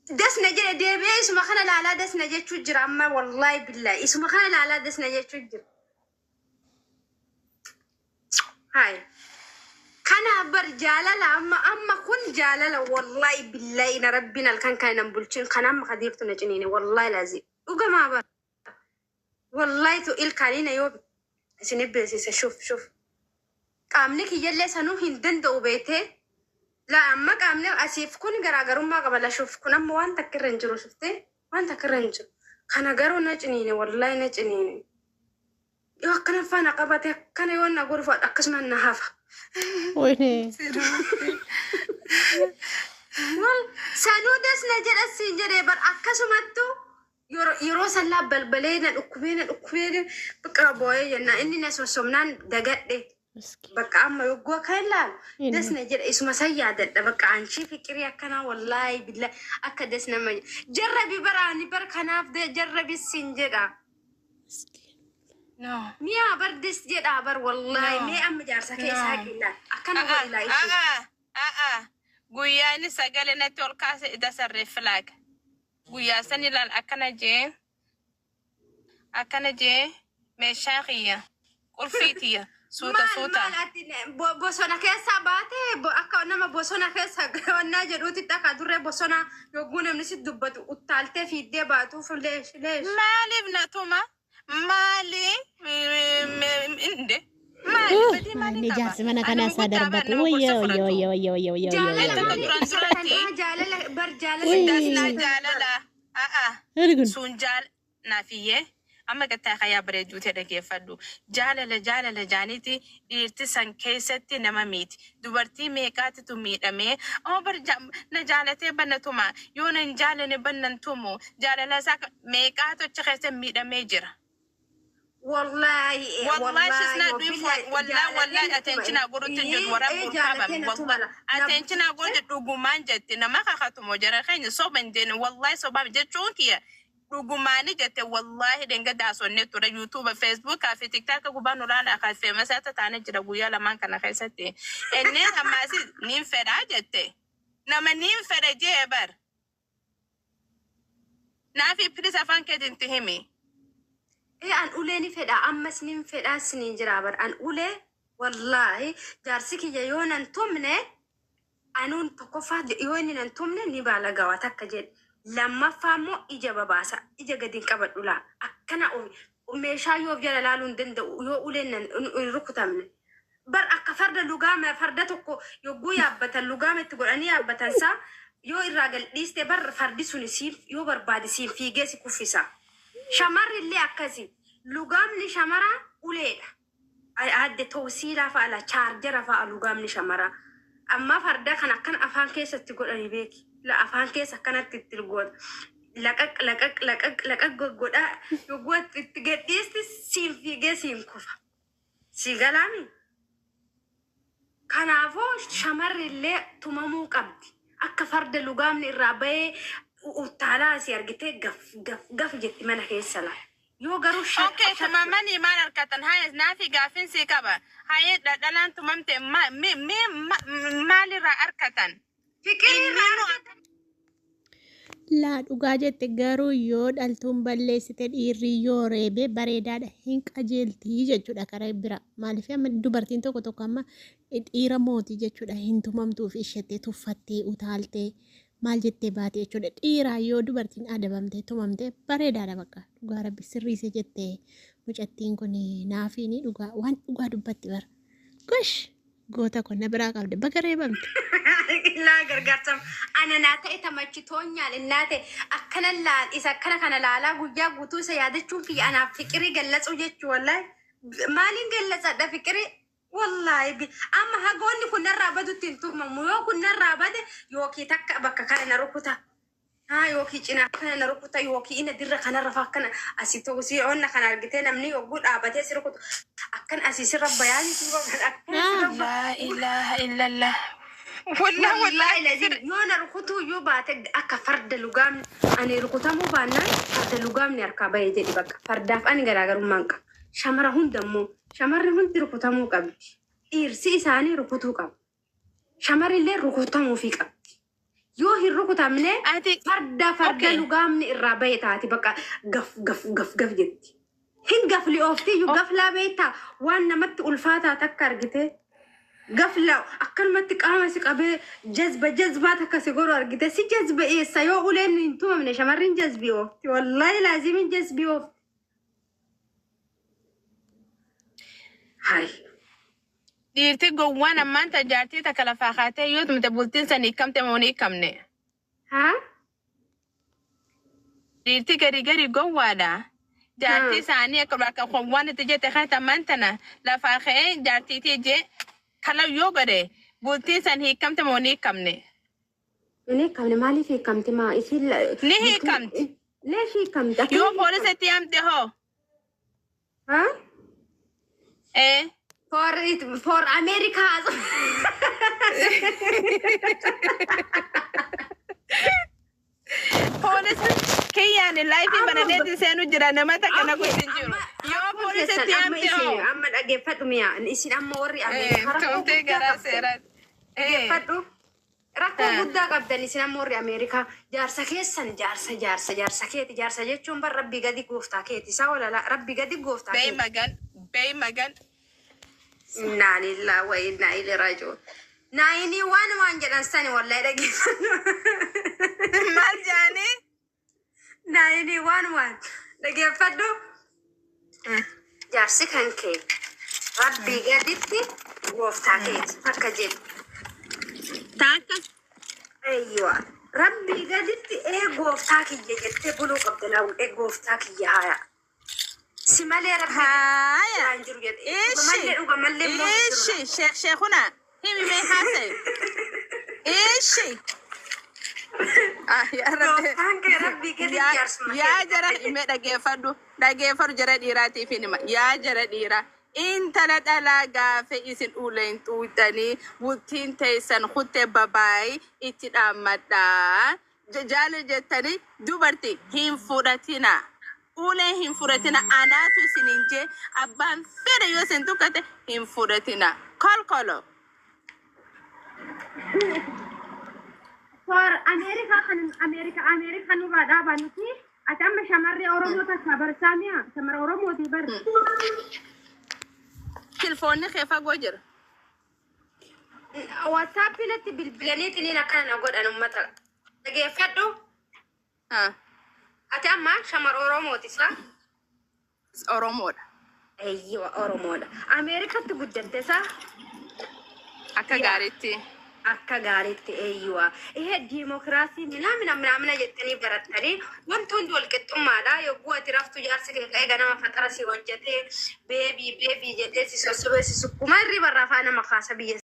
Das na jedhe deebi'ee isuma kana laalaa das na jechuu jira amma, wallaahi billaahi, isuma kana laalaa das na jechuu jira. Hayi. Kanaaf bar jaalala amma amma kun jaalala, wallaahi billaahi, na rabbiin halkan kana nan bulchin kan amma kadiirtu na ciniine, wallaahi laazim dhugamaa bar, wallaahi tu ilkaanii na yoo isin beeksise, shuf shuf, qaamni kiyyallee sanuu hin danda'u beetee la. Amma qaamni asiif kun garaagarummaa qaba la. Shuf, kun amma waan takka irra hin jiru, shuftee waan takka irra hin jiru. Kana garuu na ciniine, wallaahi na ciniine. Yoo akkana faana qabate, akkana yoo na godhu akkasuma na hafa. Wayne. Wal sanuu das na jedha siin jedhee bar, akkasumattu yeroo sallaa balbalee na dhukkubee, na dhukkubee, bakka boo'ee jenna inni na sossobnaan dagadhe. Miskiin. Bakka amma yogguu akka ilaalu das na jedha, isuma san yaadadha. Bakka anchii fiqirii akkanaa, wallaahi billaahi, akka das nama jarrabi baraani bar, kanaaf jarrabi siin jedha. Miskiin. No. Mi'a bar das jedha bar, wallaahi. No. Mee amma jaarsa kee No. isaa qillaa akkana godhi laa ishee. A'a. Guyyaa inni sagalee natti ol kaase ida sarree flag. Guyyaa san ilaal, akkana jee meeshaa kiyya qulfii tiyya suuta Maal suuta. Maal ati bosona keessaa baate, akka nama bosona keessa wannaa jedhuutitti, akka durree bosona yogguu namni si dubbatu uttaaltee fiiddee baatuuf, leesh leesh. Maaliif na tuma? Maali? Inde. Maali? Badii maalii Inni qaba? jaarsi mana Ani kanaa isaa guddaa bar darbatu. nama Wayyo gorsa wayyo fudhatu. wayyo wayyo wayyo wayyo wayyo Jaalala wayyo. Takka maali duraan duratti ibsatanaa? Jaalala bar, jaalala Wayii. dasnaa jaalala. A'a. Very good. Sun jaal naafiyyee. Amma gattaa kayaa bareedduu ta'e dhaggeeffadhu. Jaalala jaalala jaaniiti dhiirti san keessatti nama miiti. Dubartii meeqaatitu miidhamee, oo bar na jaalatee banna tuma, yoo nan jaalane bannan tumu, jaalala isaa meeqaatu achi keessa miidhamee jira. Wallaahi. Wallahi she's not doing for wallahi wallahi attention godhutti hin jirtu warra Jaalatee na tuma. Attention godhu dhugumaan jetti nama kakatumo jara keenya soba hin jenne, wallahi sobaaf jechuun kiyya dhugumaani jette. Wallahi dhenga daasonne ture YouTube, Facebook fi TikTok gubbaan olaanaa kan famous akka taane jira guyyaa lamaan kana keessatti. Inneen ammaasi niin fedhaa jette, nama niin fedha jee bar. Naafi, please, afaan keetiin himi. Ee, an ulee ni fedha, ammas nin fedhaa sinin jira bar. An ulee, wallaahi, jaarsi kiyya yoo nan tumne, anuun tokkoffaa yoo inni nan tumne ni baala gawa takka jedhe, lammaffaa immoo ija babaasa, ija gadi hin qabadhu laa, akkana meeshaa yoo of jala laaluu hin danda'u yoo uleen nan hin rukutamne bar. Akka farda lugaama, farda tokko yogguu yaabbatan lugaama itti godhanii yaabbatan saa, yoo irraa gal dhiiste bar, fardi suni siif yoo barbaade siin fiigee si kuffisa. Shamarri illee akkasi. Lugaamni shamaraa uleedha. Adde tawsiilaa fa'a la, chaarjara fa'a lugaamni shamaraa. Amma farda kan akkan afaan keessatti godhani beeki. La, afaan keessa akkanatti itti goota. Laqaq laqaq laqaq laqaq goggodhaa yogguu ati itti gadhiisti siin fiigee siin kufa. Si galaami? Kanaafuu shamarri illee tumamuu qabdi. Akka farda lugaamni irraa bahee uttaalaa asii argitee gaf gaf gaf jetti mana keessa la. Yoo garuu shat Okay, shat tumamanii maal argatan? Haya, naafi gaafin sii qaba. Haya, dhalaan tumamte maalirraa argatan? Fiqirii irraa Inni argatan. Laa, dhugaa jette, garuu yoo dhaltuun balleessite dhiirri yoo reebe bareedaadha, hin qajeeltii jechuudha karaa bira. Maaliif amma dubartiin tokko tokko amma dhiira mootii jechuudha hin tumamtuuf isheettee tuffattee utaaltee maal jettee baate jechuudha. Dhiiraa yoo dubartiin adabamtee tumamte bareedaadha, bakka dhugaa rabbi sirriise jettee mucattiin kun naafiini dhugaa waan dhugaa dubbatti bara. Gosh, goota kun na biraa qabde, baga reebamte. Laa, gargaarsam ana naa ta'e tamachitoonyaal innaa ta'e akkana laal, isa akkana kana laalaa guyyaa guutuu isa yaadachuun kiyya anaaf fiqirii gallacuu jechuu. Wallaahi maaliin gallatsadha fiqirii? Wallaahi amma hagoonni kun narraa badutti hin tumamu. Yoo kun narraa bade yookiin takka bakka kana na rukuta haa, yookiin cinaa kana na rukuta, yookiin ina dirra kanarra fa akkana asii ta'u si onna kana argitee namni yogguu dhaabatee si rukutu akkan asii sirra bayaanii suura kana akkana sirra. Laa ilaaha illallah. Wallah Wallaahi wallahi lazim yoo na rukutuu iyyuu baate, akka farda lugaamni ani rukutamuu baannaan farda lugaamni harkaa bahee jedhi, bakka fardaaf ani garaagarummaa hin qabu. Shamara hunda immoo shamarri hundi rukutamuu qabdi. Dhiirsi isaanii rukutuu qaba. Shamarri illee rukutamuufii qabdi. Yoo hin rukutamne Ati farda farda okay. lugaamni irraa bahe taati bakka gaf gaf gaf gaf jetti. Hin gafli oofti iyyuu gaflaa beektaa waan namatti ulfaataa takka argite. Gafla akkanumatti qaama si qabee jazba jazbaa takka si godhu argite si jazba eessa yoo uleen hin tumamne shamarri jazbii oofti wallaahi laazimiin jazbii oofti. Hai. Dhiirti gowwaan ammaan tan jaartii takka lafaa kaatee yoo tumte bultiin san hiikamte moo hin hiikamne? Haa? Dhiirti gadi gadi gowwaadha. Jaartii isaanii akka bakka waan itti jette kan ammaan tana lafaa ka'ee jaartiitii jee kala yoo godhe bultiin san hiikamte moo hin hiikamne? Hin hiikamne maaliif hiikamte maa isiin Ni hiikamti. Leesh hiikamte Yoo akkamiin poolisa hiikamte? itti yaamte hoo? Haa? Ee. For it for America. Poolisa kiyyaan laayifii Amma bananeetti seenu jira nama takka na okay guutin jiru. amma Yoo rakkoon poolisa keessan itti amma yaamte isin hoo? amma dhaggeeffadhu mi'a isin amma warri Ameerikaa rakkoo Tumtee guddaa garaa qabdan seeraati. dhaggeeffadhu rakkoo guddaa qabdan isin amma warri Ameerikaa jaarsa keessan jaarsa jaarsa jaarsa keeti jaarsa jechuun bar rabbii gadi gooftaa keeti isaa walala rabbii gadi gooftaa Bey keeti. magan, bey magan. Innaa lillahi wa innaa ilaihi raaji'uun. Naayinii waan waan jedhan sani wallahi dhaggeeffadhu. Maal jaanii? Naayinii waan waan dhaggeeffadhu. Jaarsi kan kee rabbii gaditti gooftaa keeti akka jedhu. Taakka. Eeyywa. Rabbii gaditti ee gooftaa kiyya jettee buluu qabda laa ee gooftaa kiyya haaya. Si malee rabbii gaditti Haaya. waan jiru jedhe. Dhuga Ishi. mallee dhuga mallee immoo hin jiru. Ishi. Sheekh Sheekhuna. Himi mee haasa'e. Ishi. Ah, yaa Rabbi. Gooftaan kee rabbii gaditti Yaa jaarsuma yaa keeti jara akka jedhu. himee dhageeffadhu. Dhageeffadhu jara dhiiraatiif hin hima. Yaa jara dhiiraa. Intala dhalaa gaafa isin uleen xuuxanii bultiin teessan kuttee babaayii itti dhaammadhaa. Jaala jettanii dubartii hin fudhatina. Ulee hin fudhatina. Anaatu isinin jee abbaan fedhe yoo isin tuqqate hin fudhatina. Kolkolo. For Ameerikaa kan Ameerikaa Ameerikaa nurraa dhaabaa nuti ati amma shamarree Oromoo takka barsaamiya shamara Oromooti bar. Tilfoonni kee fagoo jira. WhatsApp natti bilbilanii xiniin akkana na godhan uummata. Dhageeffadhu. Ah, Ati amma shamara Oromooti sa? Oromoodha. Eeyyiwa Oromoodha. Ameerikaatti guddatte sa? Akka Yaa gaariitti. akka gaariitti eeyyuwa. Ihe diimokiraasii minaamina minaamina jettanii barattanii wanti hundi wal qixxummaadha. Yogguu ati raftu jaarsi kee ka'ee ganama faxara si hojjetee baby baby jedhee si sossobee si sukkumaa hirriba irraa afaan nama kaasa biyya